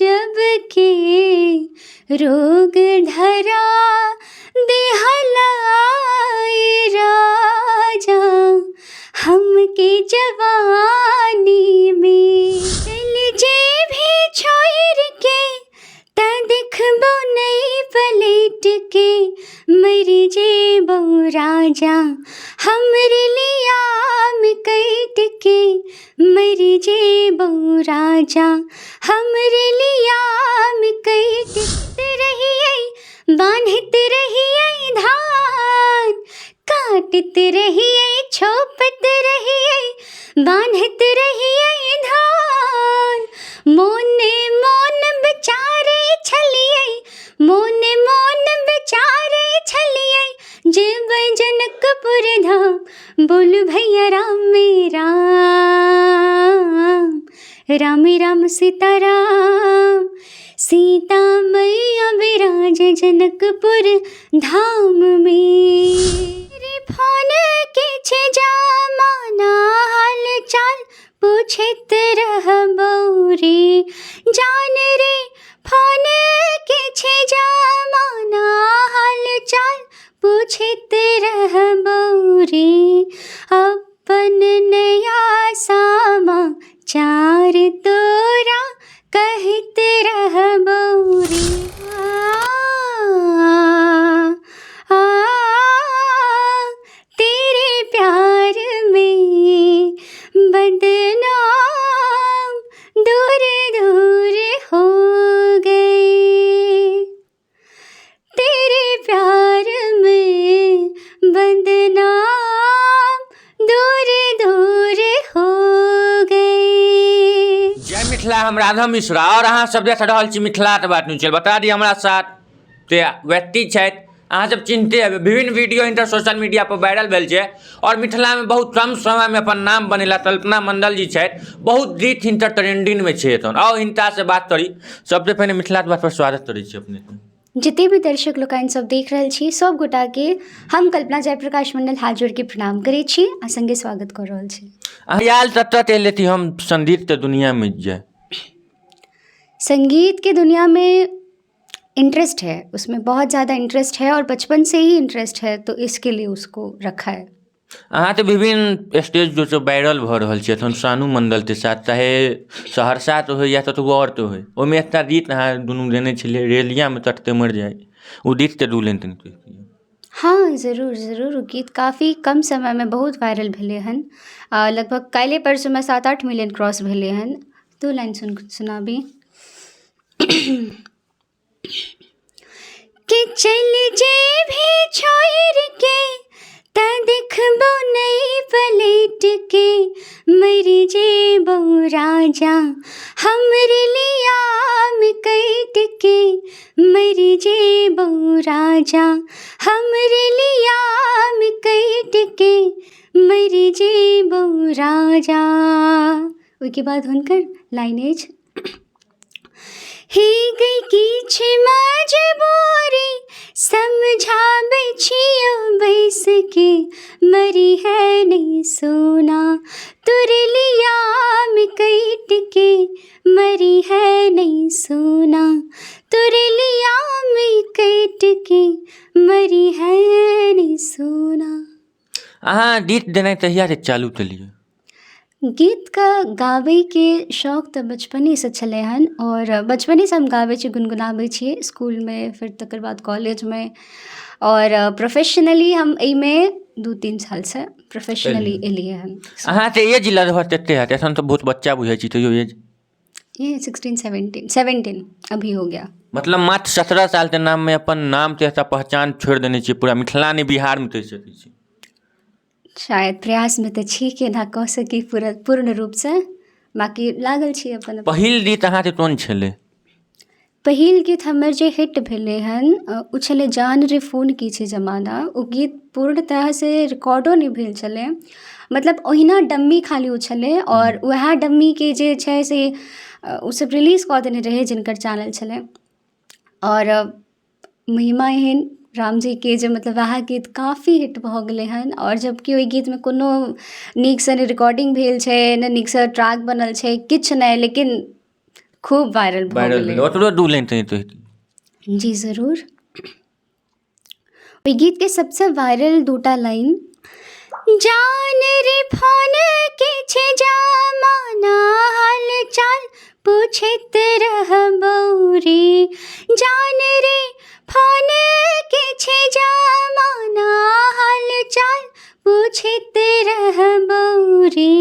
गजबके रोग धरा देहला राजा हमके जवानीमे। चलि जेबही छोड़िके तऽ देखबौ नहि पलटिके, मरि जेबौ राजा हमरे लियामे कटिके, मरि जेबौ राजा हमरे लियामे कटिते रहियै, बान्हैत रहियै धान, काटैत रहियै छोपैत रहियै, बान्हैत रहियै धान। मोने मोन बेचारे छलियै, मोने मोन बेचारे छलियै, जेबै जनकपुर धाम। बोलू भैया रामे राम, रामे राम सीता राम, सीता मैया विराज जनकपुर धाममे। रे फोन के छै जमाना, हाल चाल पूछैत रहबौ रे जान रे, फोन के छै जमाना, हाल चाल पूछैत रहबौ रे। अपन नया समाचार तोरा कहैत रहबौ रे। आ, आ, तेरे प्यार में बदनाम दूर दूर हो गए, तेरे प्यार में बदनाम दूर दूर हो गए। जय मिथिला, हम राधा मिश्रा और अहाँ सब देख रहल छी मिथिलाक बात न्यूज चैनल। बता दी हमरा साथ ते व्यक्ति छथि, अहाँ सब चिन्हते हेबै, विभिन्न वीडियो हिनकर सोशल मीडिया पर वायरल भेल छै और मिथिला में बहुत कम समय में अपन नाम बनेला कल्पना मंडल जी छथि। बहुत गीत हिनकर ट्रेंडिंग में छै एखन। आउ हिनका से बात करी। सबसे पहिने मिथिलाक बात पर स्वागत करै छी अपने के। जते भी दर्शक लोकनि सब देख रहल छी, सब गोटाके हम कल्पना जयप्रकाश मंडल हाथ जोड़िके प्रणाम करै छी आ सङ्गे स्वागत कऽ रहल छी। अहाँ आयल ततऽ तऽ एलै हम संगीत के दुनिया में जाय। संगीत के दुनिया में इंटरेस्ट है, उसमें बहुत ज़्यादा इंटरेस्ट है और बचपन से ही इंटरेस्ट है, तो इसके लिए उसको रखा है। अहाँ तऽ विभिन्न स्टेज जो छै वायरल भऽ रहल छै एखन सानू मण्डलके साथ, चाहे सहरसा तऽ होइ या कतबो आओर तऽ होइ, ओहिमे एकटा गीत अहाँ दुनू गेने छलियै, रेलियामे कटतै मरि जाइ, ओ गीतके दू लाइन कनि कहि दियौ। हँ, जरूर जरूर। ओ गीत काफी कम समयमे बहुत वायरल भेलै हन। लगभग काल्हिए परसूमे 7-8 मिलियन क्रॉस भेलै हन। दू लाइन सुनाबी। कि चलि जेबही छोड़िके तऽ देखबौ नहि पलटिके, मरि जेबौ राजा हमरे लियामे कटिके, मरि जेबौ राजा हमरे लियामे कटिके, मरि जेबौ राजा। ओहिके बाद हुनकर लाइन अछि, हे गई की छै मजबूरी, समझाबै छियौ बैस के, मरी है नहीं सोना तोरे लियामे कटि के, मरी है नहीं सोना तोरे लियामे कटि के, मरी है नहीं सोना। अहाँ गीत देनाइ कहियासँ चालू केलियै? गीतके गाबैके शौक तऽ बचपनेसँ छलै हन आओर बचपनेसँ हम गाबै छी, गुनगुनाबै छियै इसकुलमे, फेर तकर बाद कॉलेजमे आओर प्रोफेशनली हम एहिमे 2-3 सालसँ प्रोफेशनली एलियै हन। अहाँके एज लगभग कते हैत? एखन तऽ बहुत बच्चा बुझै छी, तैयो एज? ये 16 17, 17 अभी हो गया। मतलब मात्र 17 सालके नाममे अपन नामके एकटा पहचान छोड़ि देने छियै पूरा मिथिला नहि बिहारमे कहि सकै छी। शायद प्रयासमे तऽ छी कि एना कऽ सकी पूरा पूर्ण रूपसँ, बाँकी लागल छी अपन। पहिल गीत अहाँके कोन छलै? पहिल गीत हमर जे हिट भेलै हन ओ छलै जान रे फोन की छै जमाना। ओ गीत पूर्ण तरहसँ रिकॉर्डो नहि भेल छलै, मतलब ओहिना डम्मी खाली ओ छलै आओर उएह डम्मीके जे छै से ओसभ रिलीज कऽ देने रहै जिनकर चैनल छलै। आओर महिमा एहन रामजीके जे मतलब वएह गीत काफी हिट भऽ गेलै हन आओर जबकि ओहि गीतमे कोनो नीकसँ नहि रिकॉर्डिंग भेल छै, नहि नीकसँ ट्रैक बनल छै, किछु नहि, लेकिन खूब वायरल भऽ वायरल गेलै। भेलै, ओकरो दू लाइन तनी कहितियै। जी जरूर। ओहि गीतके सबसँ वायरल दूटा लाइन, जान रे फोन के छै जमाना, हाल चाल पूछैत रहबौ रे, जान रे फोन के छै जमाना, हाल चाल पूछैत रहबौ रे,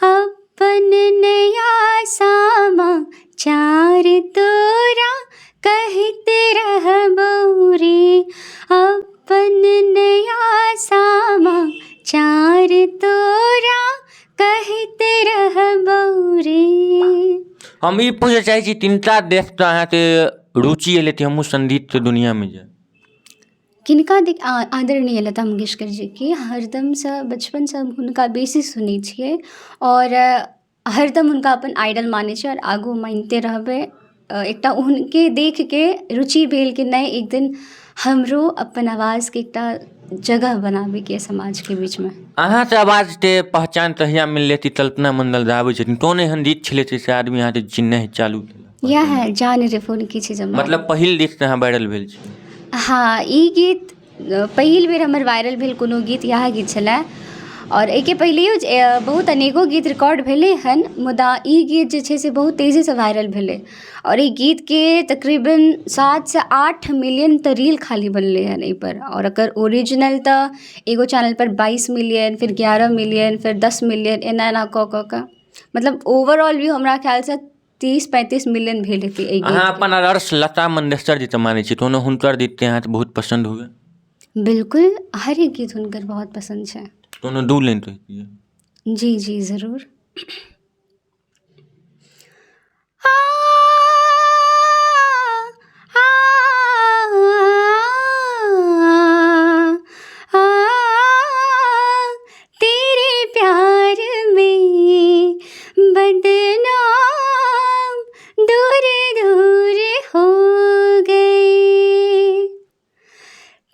अपन नया समाचार तोरा कहैत रहबौ रे, अपन नया समाचार तोरा कहैत रहबौ रे। हम ई पूछऽ चाहै छी, तिनका देख कऽ अहाँके रुचि एलै कि हमहूँ सङ्गीतके दुनिआँमे जाइ? किनका देख? आदरणीय लता मङ्गेशकर जीके। हरदमसँ बचपनसँ हम हुनका बेसी सुनै छियै आओर हरदम हुनका अपन आइडल मानै छियै आओर आगू मानिते रहबै। एकटा हुनके देखिके रुचि भेल कि नहि, एक दिन हमरो अपन आवाजके एकटा जगह बनाबैके यऽ समाजके बीचमे। अहाँके आवाजके पहचान तहिया मिललै कि कल्पना मण्डल गाबै छथिन? कोन एहन गीत छलै जाहिसँ आदमी अहाँके चिन्हनाइ चालू केलक? इएह जान रे फोन की छै जमाना। मतलब पहिल गीतसँ अहाँ वायरल भेल छी? हँ, ई गीत पहिल बेर हमर वायरल भेल कोनो गीत इएह गीत छलए। आओर एहिके पहिलैओ बहुत अनेको गीत रिकॉर्ड भेलै हन, मुदा ई गीत जे छै से बहुत तेजीसँ वायरल भेलै आओर ई गीतके तकरीबन 7सँ 8 मिलियन तऽ रील खाली बनलै हन एहिपर। आओर एकर ओरिजिनल तऽ एगो चैनलपर 22 मिलियन, फेर 11 मिलियन, फेर 10 मिलियन, एना एना कऽ कऽ कऽ मतलब ओवरऑल व्यू हमरा ख्यालसँ 30-35 मिलियन भेल हेतै एहि अहाँ गीतके। अपन आदर्श लता मंगेशकर जीके मानै छी, तऽ हुनकर गीत अहाँके बहुत पसन्द हुए? बिल्कुल, हर एक गीत हुनकर बहुत पसन्द छै। कोनो दू लाइन कहितियै। जी जी जरूर। आ आ आ तेरे प्यार में बदनाम दूर दूर हो गए,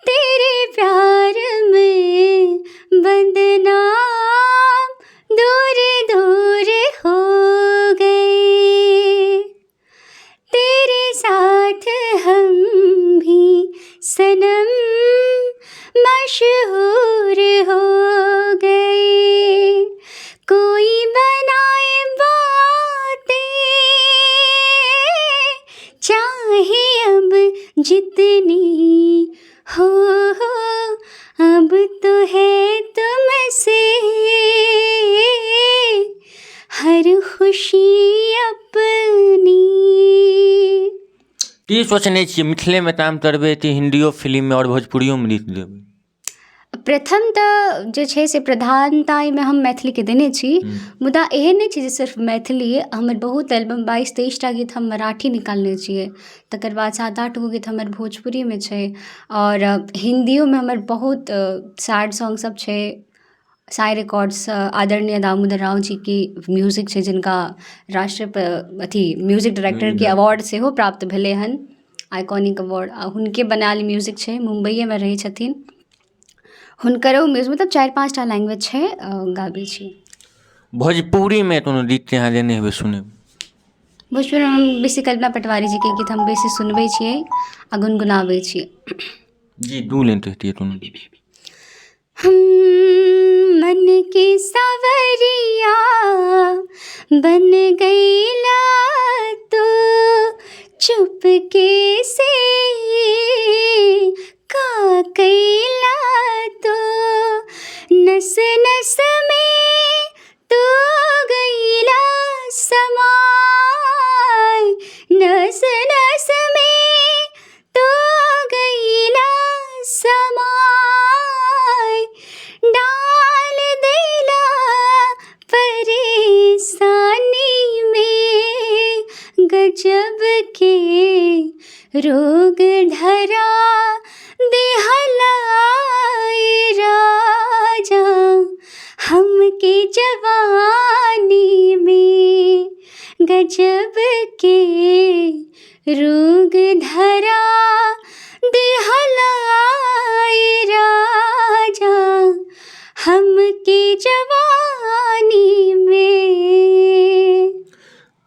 तेरे प्यार में बदनाम दूर दूर हो गए, तेरे साथ हम भी सनम मशहूर हो गए, कोई बनाए बातें चाहे अब जितनी हो, अब तो है तुमसे हर खुशी अपनी। की सोचने छियै, मिथिलेमे काम करबै कि हिन्दियो फिल्ममे आओर भोजपुरियोमे गीत देबै? प्रथम तऽ जे छै से प्रधानता एहिमे हम मैथिलीके देने छी, मुदा एहन नहि छै जे सिर्फ मैथिली। हमर बहुत एल्बम, 22-23टा गीत हम मराठी निकालने छियै, तकर बाद 7-8 गो गीत हमर भोजपुरीमे छै आओर हिन्दियोमे हमर बहुत सैड सॉन्ग सब छै। साई रिकॉर्ड्ससँ आदरणीय दामोदर राव जीके म्यूजिक छै, जिनका राष्ट्रीय अथी म्यूजिक डायरेक्टरके अवार्ड सेहो प्राप्त भेलै हन, आइकॉनिक अवार्ड, आ हुनके बनायल म्यूजिक छै। मुम्बइएमे रहै छथिन। हुनकरो म्यूजिक, मतलब 4-5टा लैंग्वेज छै, गाबै छी। भोजपुरीमे कोनो गीत अहाँ लेने हेबै सुनब? भोजपुरीमे हम बेसी कल्पना पटवारी जीके गीत हम बेसी सुनबै छियै आ गुनगुनाबै छियै। जी, दू लाइन कहितियै कोनो। मन के सावरिया बन गईला तू, चुपके से का कैला तू, नस नस में तू गईला समाय, नस नस में तू गईला समाय, डाल देला परेशानी में, गजब के रोग धरा देहला राजा हमके जवानी में, गजब के रोग धरा देहला राजा हमके जवानी में।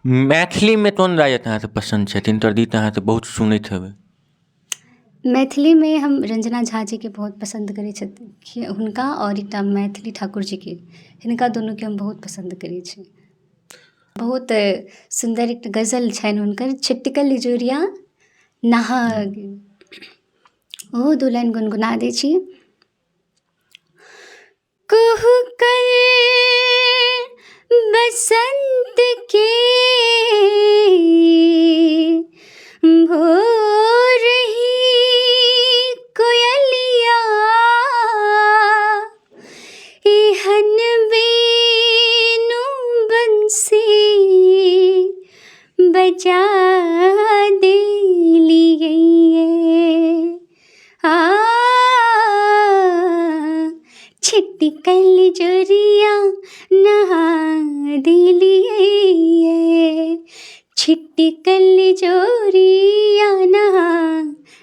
मैथिलीमे कोन गायक अहाँके पसन्द छथिन? हिनकर गीत अहाँके बहुत सुनैत हेबै। मैथिलीमे हम रञ्जना झा जीके बहुत पसन्द करै छथि हुनका, आओर एकटा मैथिली ठाकुर जीके, हिनका दुनूके हम बहुत पसन्द करै छी। बहुत सुन्दर एकटा गजल छनि हुनकर, छिटकल इजोरिया नहा गेल, ओहो दू लाइन गुनगुना दै छी। कुहकल बसंत के भोर ही कोयलिया, एहन बेनु बंसी बजा देलियै, आ छिटकल जोरिया नहा देलियै, छिटकल जोरिया नहा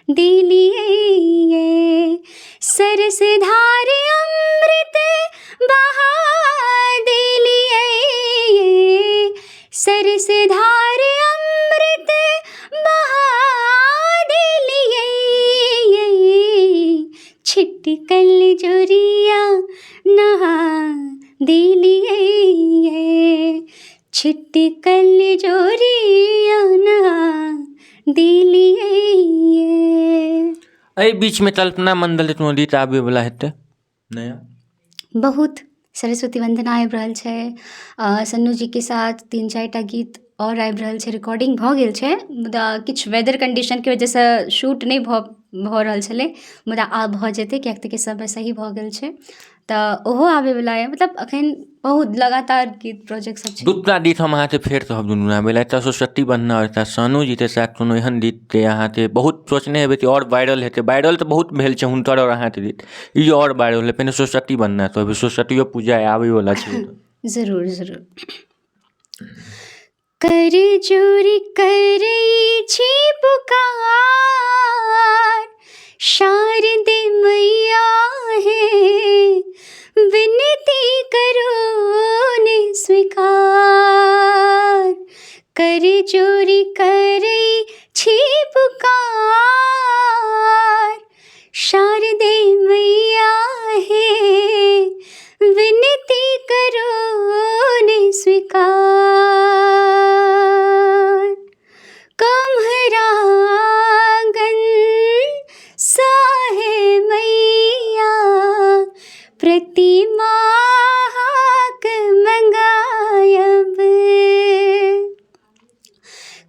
देलियै, सरस धार अमृत बहा देलियै, सरस धार अमृत बहा देलियै, छिटकल जोरिया नहा देलियै, छिटकल जोरिया नहा देलियै। एहि बीचमे कल्पना मण्डलके कोनो गीत आबैवला हेतै नया? बहुत सरस्वती वन्दना आबि रहल छै, सन्नू जीके साथ 3-4 टा गीत आओर आबि रहल छै। रिकॉर्डिंग भऽ गेल छै, मुदा किछु वेदर कन्डीशनके वजहसँ शूट नहि भऽ रहल छलै, मुदा आब भऽ जेतै, किएक तऽ समय सही भऽ गेल छै, तऽ ओहो आबैवला अइ। मतलब एखन बहुत लगातार गीत प्रोजेक्ट सब छै। दूटा गीत हम अहाँके फेर कहब गुनगुनाबै लए, एकटा सरस्वती वन्दना आओर एकटा सानू जीके साथ कोनो एहन गीत जे अहाँके बहुत सोचने हेबै कि आओर वायरल हेतै। वायरल तऽ बहुत भेल छै हुनकर आओर अहाँके गीत, ई आओर वायरल हेतै। पहिने सरस्वती वन्दना कहबै, सरस्वतियो पूजा आबैवला छै। जरूर जरूर। कर जोरी करै छी पुकार, शारदे मैया हे, विनती करो ने स्वीकार। कर जोरी करै छी पुकार, शारदे मैया हे, विनती करो ने स्वीकार। कम्हरागन साहे मैया, प्रतिमा मंगायब,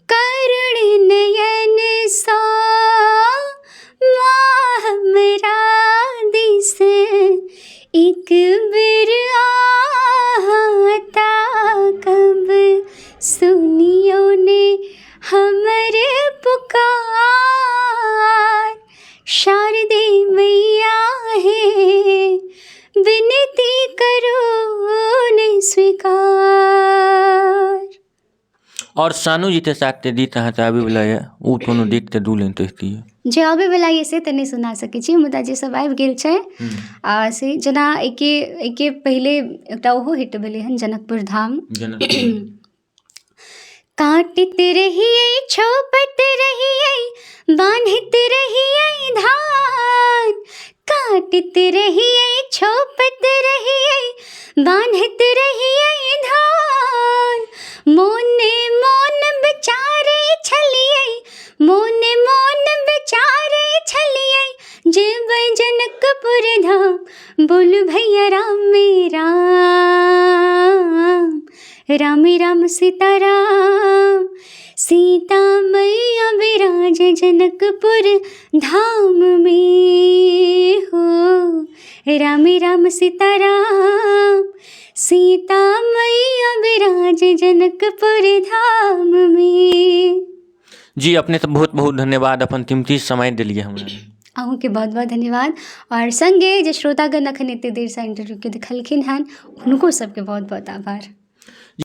करुण नयन सा माँ हमरा दिस एक बेर ताकब, सुनियो ने हमर पुकार, शारदे मैया हे, विनती करो ने स्वीकार। आओर सानू जीके साथ गीत अहाँके आबैवला यऽ, ओ कोनो गीतके दू लाइन कहितियै। जे आबैवला यऽ से तऽ नहि सुना सकै छी, मुदा जे सब आबि गेल छै आ से जेना एहिके पहिले एकटा ओहो हिट भेलै हन, जनकपुर धाम। काटैत रहियै, छोपैत रहियै, बान्हैत रहियै धान, काटैत रहियै, छोपैत रहियै, बान्हैत रहियै धान, मोने मोन बेचारै छलियै, मोने मोन बेचारै छलियै, जेबै जनकपुर धाम, बोलू भैया रामे राम, राम राम सीता राम, सीता मैया विराज जनकपुर धाम में हो, राम राम सीता राम, सीता मैया विराज जनकपुर धाम में। जी, अपने तऽ बहुत बहुत धन्यवाद, अपन कीमती समय देलियै हमरा। अहूँके बहुत बहुत धन्यवाद, आओर सङ्गे जे श्रोतागण एखन एते देरसँ इंटरव्यूके देखलखिन हन, हुनको सबके बहुत बहुत आभार।